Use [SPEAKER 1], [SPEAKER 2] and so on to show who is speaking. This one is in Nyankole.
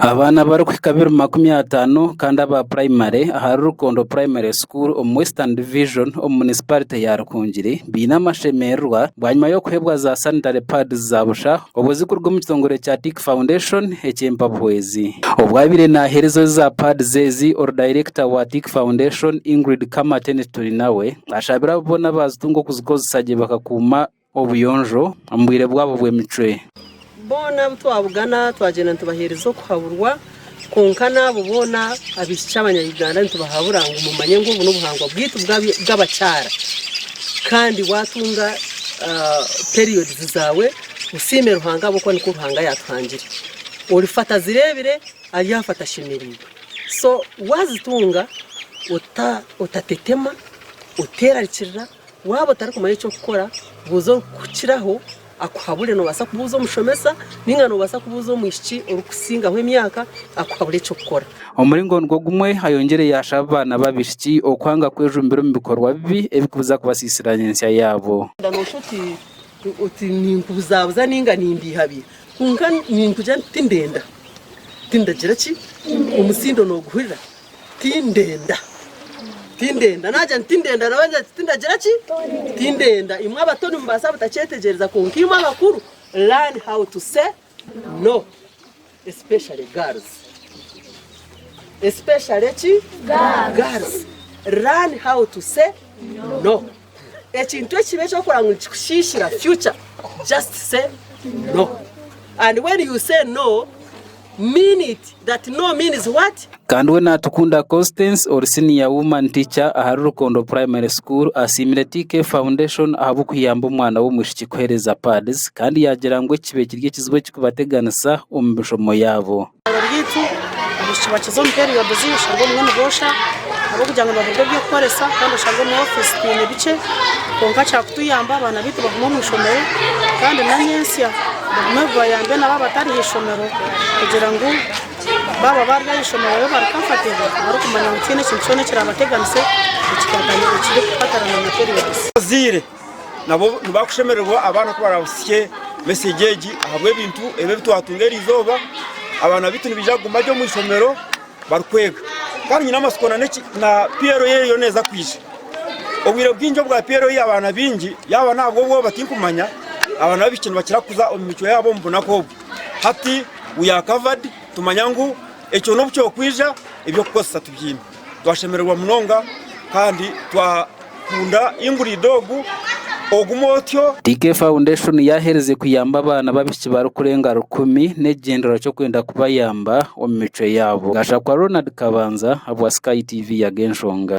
[SPEAKER 1] Abaana barikuhika 250 kandi aba purayimare ahari Rukondo Primary School omu Western Division omu munisiparite ya Rukungiri baine amashemererwa bwanyima y'okuheebwa za sanitary pads za busha obwo zirikuruga omu kitongore kya Tick Foundation eky'empabuhwezi. Obu abaire naaheereza za pads ezi, ori dayirekita wa Tick Foundation, Ingrid Kamateni Turinawe ashabire abo boona abaazitunga okuzikozesa gye bakakuuma obuyonjo omu bwire bwabo bw'emicwe.
[SPEAKER 2] Boona abu twabugana twagyenda nitubaheereza okuhaburwa, kwonka n'abo boona abaishiki abanya-Uganda nitubahabura ngu mumanye ngu obu n'obuhangwa bwaitu bw'abakyara kandi waatunga periods zaawe osiime Ruhanga ahabw'okuba nikwo Ruhanga yaatuhangire. Orifa atazireebire aryafa atashemereirwe. So waazitunga otatetema, oteerarikirira. Waaba otarikumanya eky'okukora, buuza orikukukiraho akuhabure. Noobaasa kubuuza omushomesa nainga noobaasa kubuuza omwishiki orikukusingaho emyaka akuhabure eky'okukora.
[SPEAKER 1] Omuringo nigwo gumwe, ayongyire yaashaba abaana b'abaishiki okwanga kwejumbira omu bikorwa bibi ebirikuza kubasiisira nyentsya yaabo.
[SPEAKER 2] Noshusha oti ninkubuzabuza nainga nimbiihabiiha kwonka ninkugira nti tindenda, tindagira ki, omutsindo nooguhurira. Tindenda. Tindenda. Naagira nti tindenda, nawe agira ati tindagira ki? Tindenda. Imwe abato nimubaasa butakyetegyereza kwonka imwe abakuru, learn how to say no. Especially girls. Especially ki? Girls. Learn how to say no. Ekintu ekibi eky'okurora ngu nikikushiishira future, just say no. And when you say no, mean it that no means what?
[SPEAKER 1] Kandi we Natukunda Constance ori Senior Woman Teacher ahari Rukondo Primary School asiimire TK Foundation ahabw'okuyamba omwana w'omwishiki kuheereza pads kandi yaagira ngu ekibe kiri ekizibu ekirikubateganisa omu mishomo yaabo.
[SPEAKER 3] Eishomero ryaitu abaishiki bakiza omu periods oshanga obumwe niboosha ahabw'okugira ngu nibaburwa eby'okukoresa kandi oshanga omu ofiisi twine bikye kwonka kyakutuyamba abaana baitu bagume omu ishomero kandi na nyentsya bagume bayambe nabo abatari aha ishomero kugira ngu baaba bari aha ishomero babe bari comfortable barikumanya ngu tihaine ekintu kyona ekirabateganise ekirikukwatana na periods.
[SPEAKER 4] Abazaire nabo nibakushemererwa abaana ku barahitsye mesegi egi ahabw'ebintu ebi ebi twatunga eri izooba abaana baitu nibaija kuguma gye omu ishomero barikwega kandi nyine amatsiko na PLA eriyo neeza kwija. Obwire bwingi obwa PLA abaana baingi yaaba n'ahabw'obwoba tinkumanya abaana b'abaishiki nibakira kuza omu micwe yaabo omu bunaku obu. Hati we are covered tumanya ngu ekyo n'obu kyokwija eby'okukozesa tubiine. Twashemererwa munonga kandi twakunda Ingrid ogu, ogume otyo.
[SPEAKER 1] TK Foundation yaaherize kuyamba abaana b'abaishiki barikurenga rukumi n'ekigyendererwa ky'okwenda kubayamba omu micwe yaabo. Gashakwa Ronald Kabanza ahabwa Sky TV Ag'enshonga.